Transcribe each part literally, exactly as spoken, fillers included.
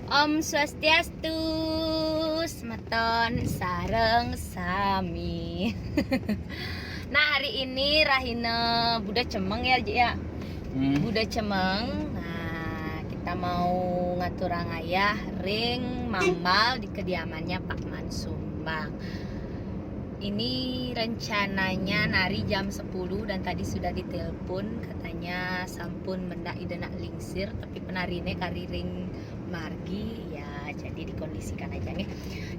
Om Swastiastu, semeton sareng sami. Nah, hari ini rahina Buda Cemeng ya, Ji, ya. Hmm. Buda Cemeng. Nah, kita mau ngaturang ayah ring mambal di kediamannya Pak Man Sumbang. Ini rencananya nari jam sepuluh dan tadi sudah ditelepon, katanya sampun mendak ida nak lingsir, tapi penarine kari ring margi, ya, jadi dikondisikan aja nih.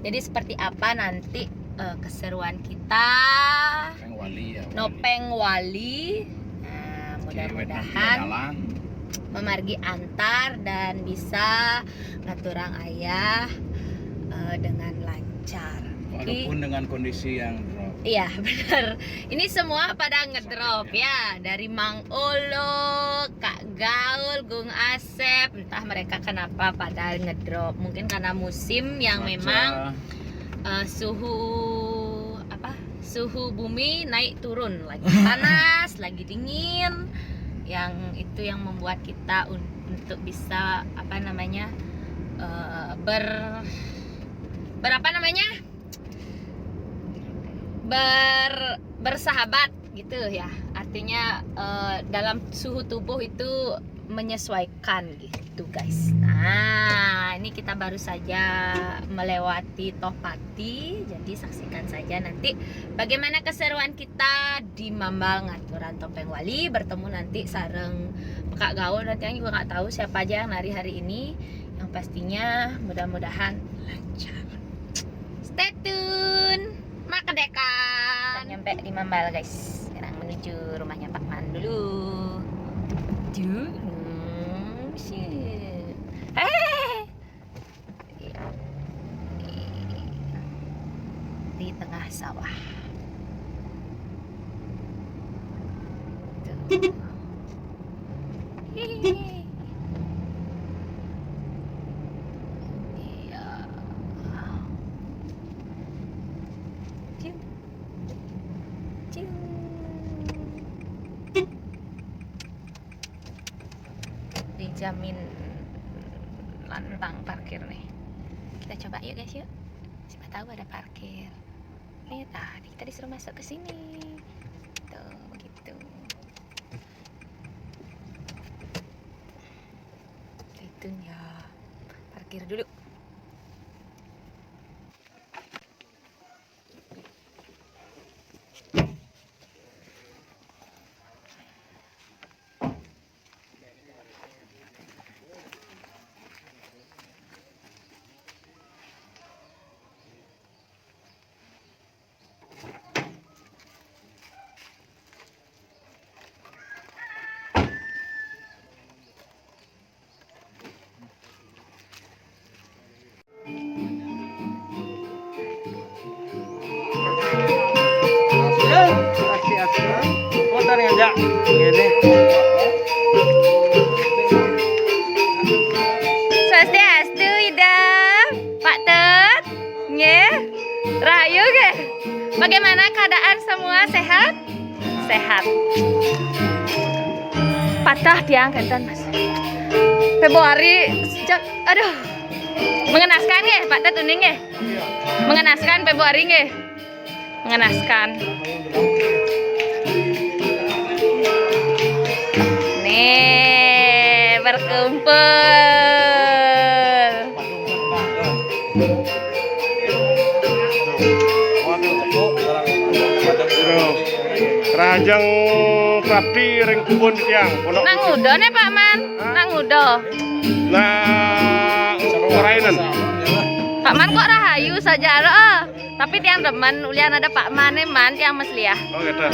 Jadi seperti apa nanti, eh, keseruan kita Nopeng Wali, ya, Wali. Nopeng Wali. Nah, mudah-mudahan memargi antar dan bisa ngaturang ayah, eh, dengan lancar. Walaupun dengan kondisi yang drop. Iya, benar. Ini semua pada ngedrop, ya, dari Mang Olo, Kak Gaul, Gung Asep, entah mereka kenapa pada ngedrop. Mungkin karena musim yang memang, eh, suhu apa? Suhu bumi naik turun, lagi panas, lagi dingin. Yang itu yang membuat kita un- untuk bisa apa namanya? Eh, ber berapa namanya? Ber bersahabat gitu ya. Artinya, eh, dalam suhu tubuh itu menyesuaikan gitu, guys. Nah, ini kita baru saja melewati Tohpati, jadi saksikan saja nanti bagaimana keseruan kita di mambal ngaturan Topeng Wali. Bertemu nanti sareng Kak Gaul, nanti yang juga nggak tahu siapa aja yang nari hari ini. Yang pastinya mudah-mudahan lancar. Stay tune. Makedekan. Kita nyampe di Mambal, guys. Sekarang menuju rumahnya Pak Man dulu. Duh, hmm, shit. Hehehe. Di tengah sawah. Tuh. Hihihi. Iya. Cium. Cium. Dijamin lantang parkir nih. Kita coba yuk, guys, yuk. Siapa tahu ada parkir. Nih, tadi kita disuruh masuk ke sini. Tuh, begitu. Itunya. Parkir dulu. Putar ngajak. Ngene. Swastiastu, Ida. Pak Tet. Nggih. Rahayu nggih. Bagaimana keadaan semua, sehat? Sehat. Patah tiang kenten, Mas. Februari sejak, aduh. Mengenaskan nggih, Pak Tet uning nggih. Mengenaskan Februari nggih. Mengenaskan. Nih, berkumpul. Rahajeng prapti ring kebun tiang, pondok. Nang udo nih, Pak Man. Hah? Nang udo. Nah, urainen. Pak Man kok rahayu saja, loh. Tapi tiang demen ulian ada Pak Man, Man tiang mesliah. Oh, gitu.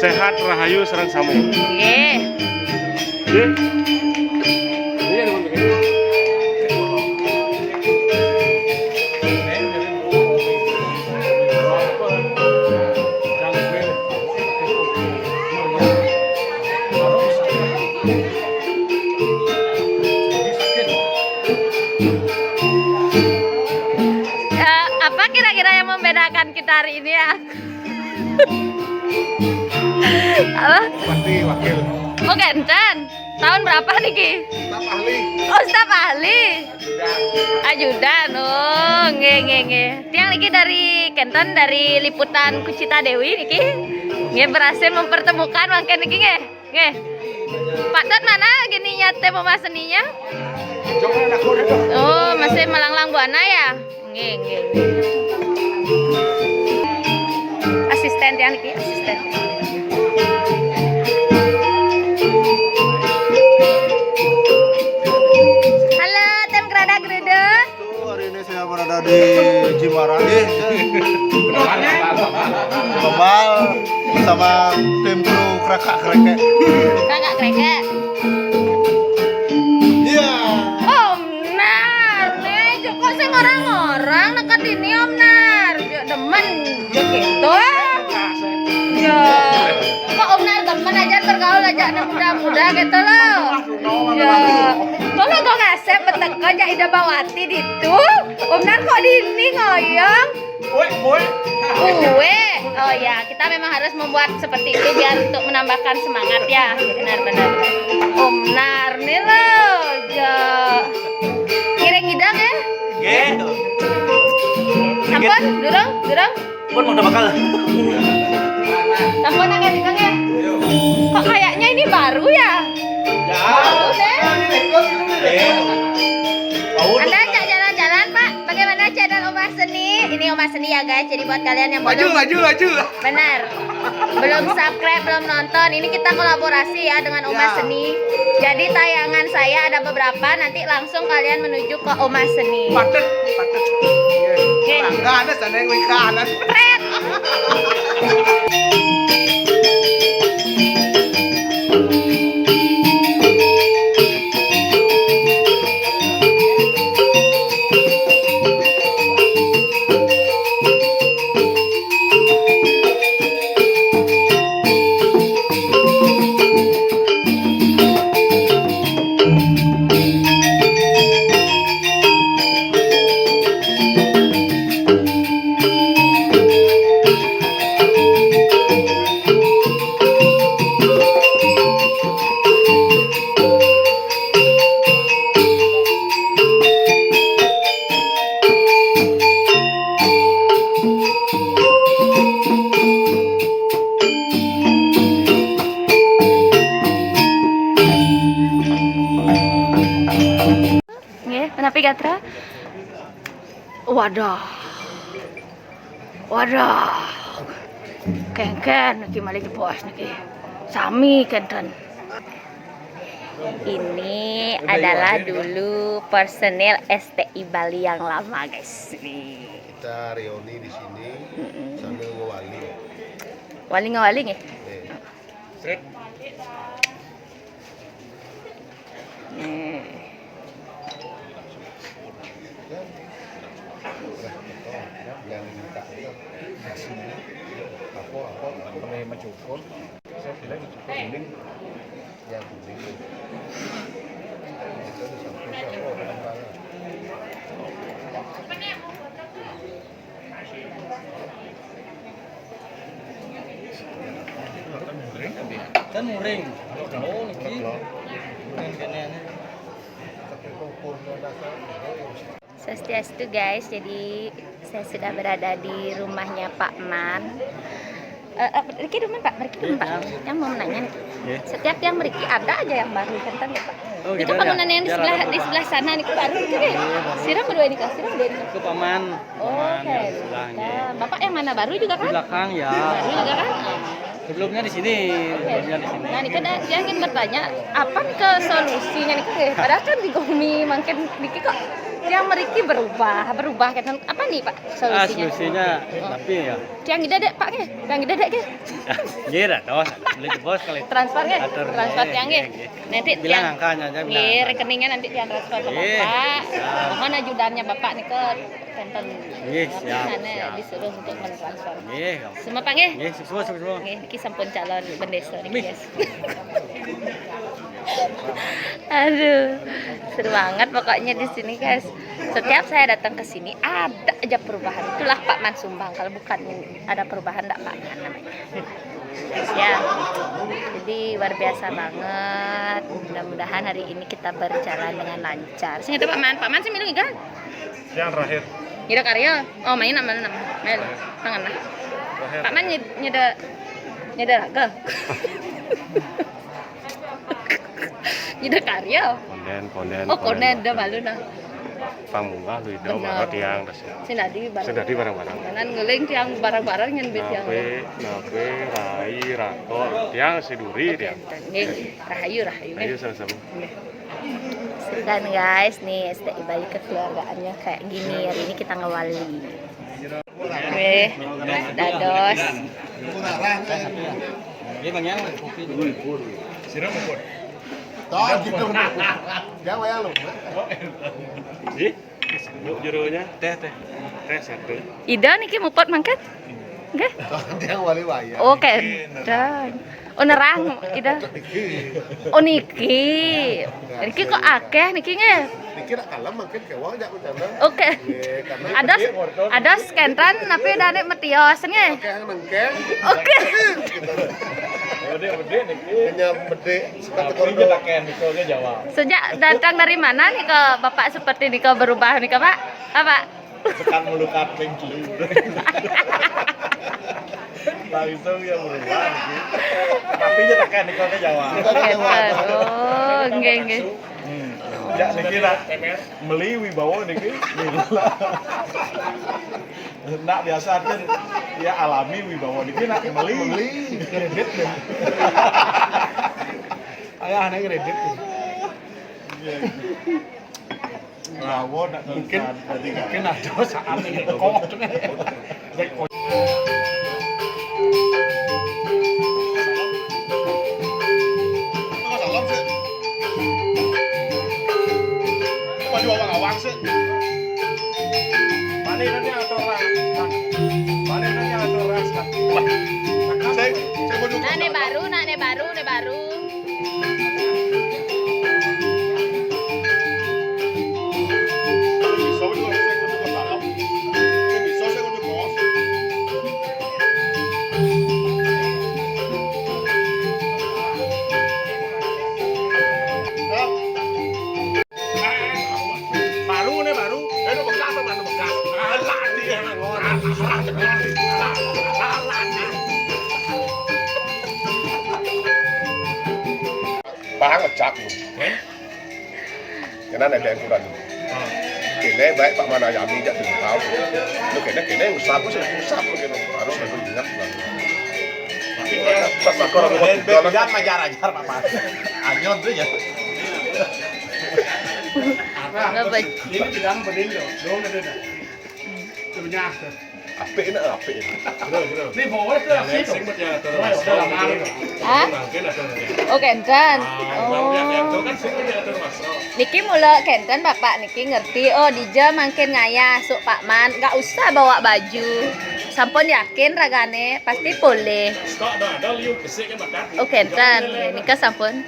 Sehat, rahayu, sareng sami. Nggih. Nggih. Eh, apa kira-kira yang membedakan kita hari ini ya? Apa? Bupati wakil. Oh, kenten. Tahun berapa niki? Staf ahli. Oh, staf ahli. Sudah. Ajudan, oh, nggih, nggih, nggih. Tiang niki dari Kenten, dari liputan Kucita Dewi niki. Nggih, berhasil mempertemukan mangkin niki nggih. Nggih. Pak Dot mana gininya teh mau seninya? Oh, masih melanglang buana ya? Nggih, nggih, nggih. Asisten tiang niki, asisten. Halo, tim Kerada Geruduk. Hari ini saya berada di Jimbaran. Kebal bersama tim kru Krakak Krekek. Krakak Krekek. Iya. Om Nar, nih, kok sing orang-orang dekat ini Om Nar. Yo, demen, yo gitu. Ya. Kok Om Nar demen aja bergaul aja anak muda-muda gitu loh. Ya. Kalau gue ngasep beteka aja Ida Bawati ditu. Om Nar kok dini ngoyong? Uwe, uwe. Uwe. Oh ya, kita memang harus membuat seperti itu biar untuk menambahkan semangat ya. Benar-benar. Om Nar nih loh. Ya. Ngiring ngidang ya? Nggih. Sampun, durung, durung. Pun udah bakal. Sampun nang ya, ya. Kok kayaknya ini baru ya? Ya. Baru deh. Eh. Anda ajak jalan-jalan, Pak. Bagaimana channel Omah Seni? Ini Omah Seni ya, guys. Jadi buat kalian yang maju, belum maju, maju. Benar. Belum subscribe, belum nonton. Ini kita kolaborasi ya dengan Omah Seni. Jadi tayangan saya ada beberapa, nanti langsung kalian menuju ke Omah Seni. Patet, patet. Oke. Nggak ada sana yang kanan. Pret. Nggih, menapi gatra? Wadah. Wadah. Kengken niki malih jebos niki. Sami kenten. Ini adalah dulu personil S T I Bali yang lama, guys. Nih. Kita reuni di sini sambil ngewali. Wali ngewali nggih. Nih. Nih. Kan muring. Oh, niki. Kan kene. Swastiastu, guys, jadi saya sudah berada di rumahnya Pak Man. Eh, eh, mriki dumun, Pak, mriki dumun, Pak. Yang mau menanya nih. Setiap yang mriki ada aja yang baru, kan, ya, Pak? Oh, itu gitu, bangunan yang di sebelah, di sebelah sana nih, baru itu deh. Sira berdua ini, Kak, sira berdua ini. Itu Pak Man. Oh, Pak Man, oke. Di sebelah, nggih. Bapak yang mana, baru juga kan? Di belakang, ya. Baru juga kan? Ah. Sebelumnya di sini, sebelumnya di sini. Nah, ini kan yang ingin bertanya, apa nih ke solusinya nih, Kak? Padahal kan di Gumi mangkin niki kok yang mriki berubah, berubah kan. Apa nih, Pak, solusinya? Ah, solusinya, tapi ya. Tiang ida dek, Pak, nggih? Tiang ida dek, nggih? Nggih, dah, dah. Boleh jebos kali. Transfer, nggih? Atur, transfer nggih, tiang, nggih, nggih. Nanti bilang tiang angkanya aja, bilang angkanya. Nggih, rekeningnya nanti tiang transfer ke Bapak. Nggih. Siap. Mohon ajudannya Bapak nih ke Kenten. Nggih, siap, siap. Disuruh untuk mentransfer. Nggih, siap. Semua, Pak, nggih? Nggih, sukses, sukses. Nggih, niki sampun calon bendesa niki, guys. Aduh, seru banget pokoknya di sini, guys. Setiap saya datang ke sini ada aja perubahan. Itulah Pak Man Sumbang. Kalau bukan ada perubahan, ndak Pak Man namanya. Ya, jadi luar biasa banget. Mudah-mudahan hari ini kita berjalan dengan lancar. Sing ada Pak Man, Pak Man sih milu kan? Yang terakhir. Nyida karya. Oh, main nama nama. Main. Tangan lah. Terakhir. Pak Man nyid- nyida nyida raga. Nyida karya. Konden, konden, Oh, konden. Konden dah malu nah. Pang munggah lu ida Benar. Mara tiang tas. Sing dadi barang. Sing dadi barang-barang. Kanan ngeling tiang barang-barang nyén bit tiang. Nape, nape, rai, rakok, tiang siduri tiang. Nggih, rahayu, rahayu. Ayo sama-sama. Nggih. Dan guys, nih S T I Bali kekeluargaannya kayak gini. Hari ini kita ngewali. Weh, dados. Ini Bang yang kopi. Siram pun. Tahu gitu. Dia wayang lu. Ih, bu jeronya. Teh, teh. Teh satu. Ida niki muput mangkat? Nggih. Dia wali wayang. Oh, kénten. Oh, nerang, Ida. Oh, niki. Niki kok akeh niki nggih. Niki rak kalem mungkin kewang jak bencana. Oke. Nggih, karena Ada ada kénten tapi dane metios nggih. Akeh mengkeng. Oke. Gede-gede niki. Hanya gede sekat Tapi korno. Kita kayak niko ke Jawa. Sejak datang dari mana nih ke Bapak seperti niko berubah nih ke Pak? Apa? Tekan melukat pengki. Langsung ya berubah gitu. Tapi aja tekan di kota Jawa. Oke, Pak. Oh, nggih, nggih. Hmm. Ya niki nak meli wibawa niki. Nak biasa kan ya alami wibawa niki nak meli. Meli kredit deh. Ayah anak kredit. Iya. Mungkin, mungkin ada saat ini kok. Salam sih. Maju awang-awang sih. Balik nanti atur orang. Balik nanti atur orang. Wah. Saya, saya mau juga. Nah, ini baru, nah, ini baru, ini baru. Baru nih, baru. Eh, lu bekas apa, lu bekas? Alah, dia. Alah, alah, alah, alah, alah. Pahang ngecak lu. Kena ada ukuran. Kena baik Pak Manayami jak tinggal. Lu kena, kena usap, usap, usap, kena. Harus lalu ingat lah. Pas aku orang mau tinggal. Jangan ajar-ajar, Pak Man. Anyot tuh ya. Kenapa? Ini bilang bening dong. Dong ada dah. Ternyata. Apik nak, apik. Bro, bro. Ini bawa ke sini. Sing bet ya atur. Hah? Mungkin ada. Oh, kénten. Oh. Niki mula kénten Bapak niki ngerti. Oh, dija mangkin ngayah sok Pak Man, nggak usah bawa baju. Sampun yakin ragane pasti polih. Stok dah ada liu besik kan makan. Oh, kénten. Nika sampun.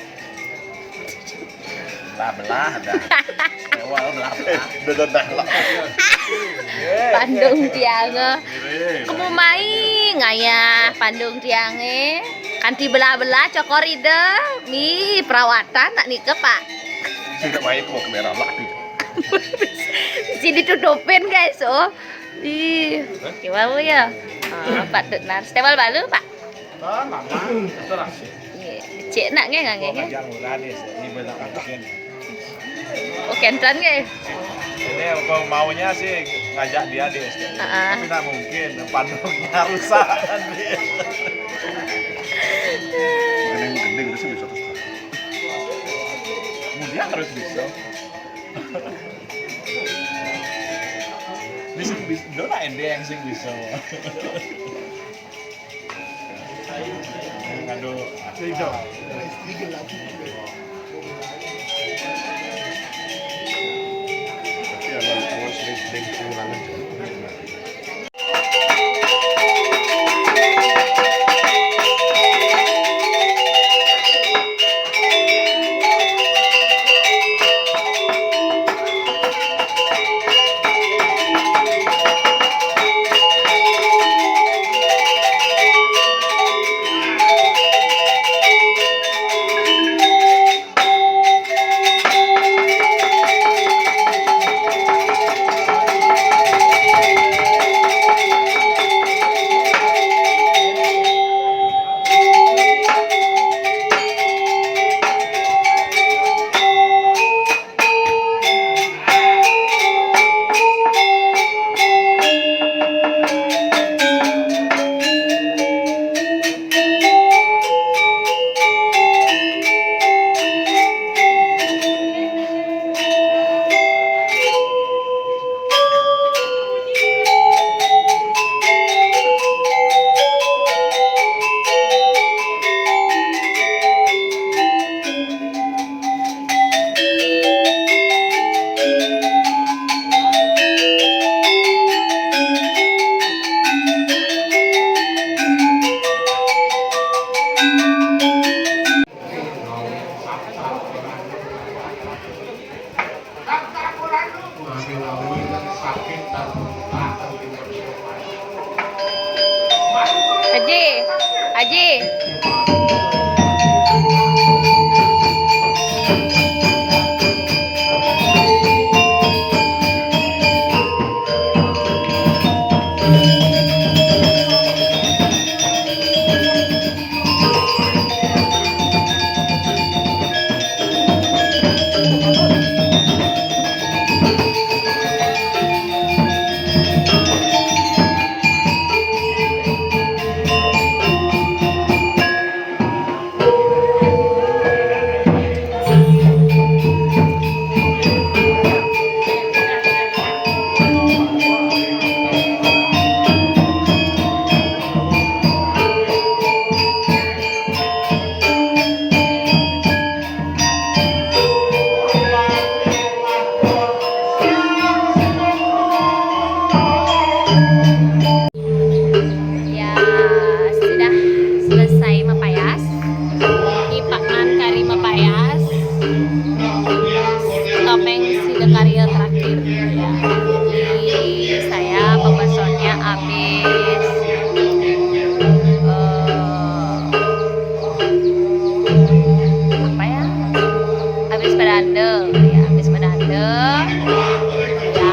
Belah-belah dah. Sewal belah-belah. Udah, udah, udah. Pandung tiang. Kemu mai ngayah pandung tiange. Kanti belah-belah cokor ida. Mi perawatan nak nika, Pak. Sudah mai aku mau kamera lah. Mesti ditutupin, guys. Oh. Ih, gimana ya? Ah, patut nan. Setemal balu, Pak. Ah, lama. Terus. Nggih. Cek nak nggih nggih nggih. Ngajak murah nih, ini banyak mungkin. Oh, kénten nggih. Ini apa maunya sih ngajak dia di S T I. Heeh. Tapi nggak mungkin, pandungnya rusak nanti. Mungkin yang gede gitu sih bisa terus. Kemudian terus bisa. Bisa, bisa. Dona endeng sing bisa. Aduh. Tapi emang kawan sering, sering pengulangan. Aji, Aji. Ya, sudah selesai mapayas. Ini Pak Man kari mapayas. Topeng sida karya terakhir. Ya. Jadi saya pembasoannya habis. Eh, apa ya? Habis padanda, ya, habis padanda. Ya.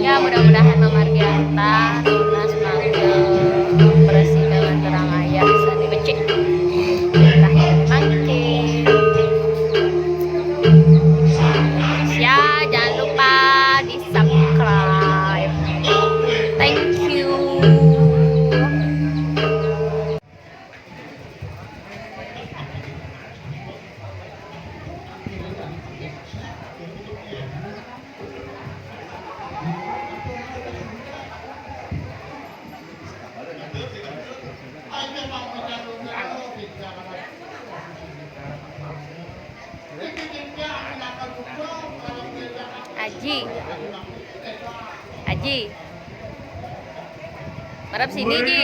Ya, mudah-mudahan mamargi harta, tunas mangga, bersih dengan terang air, bisa dibecik. Terakhir mangkin. Ya, jangan lupa di subscribe. Thank you. Aji. Aji. Marap sini, Ji.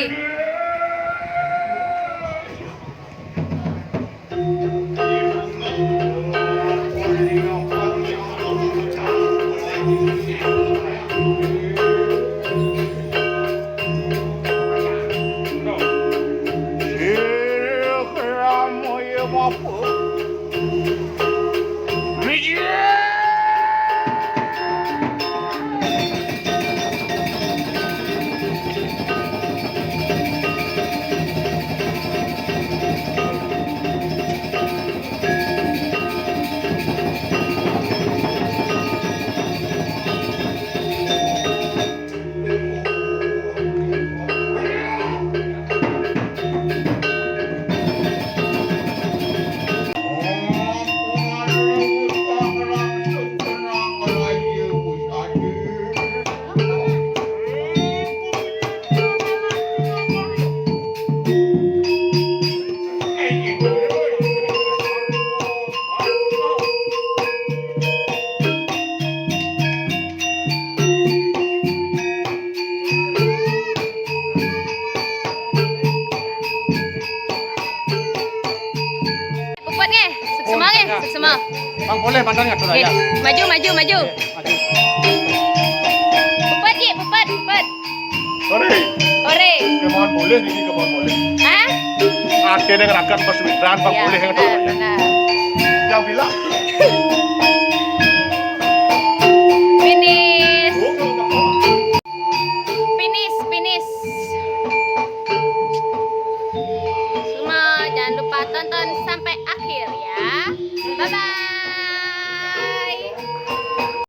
Puput nggih, suksema nggih, suksema. Bang, boleh badan ngatur aja. Maju, maju, maju. Oke, maju. Puput nggih, puput, puput. Ore. Ore. Kemauan boleh, ini kemauan boleh. Hah? Ada yang rakan pas witran, Bang, ya, boleh ngatur aja. Benar, benar. Yang bilang. Finish. Finish, finish. Semua jangan lupa tonton sampai akhir ya. Bye bye.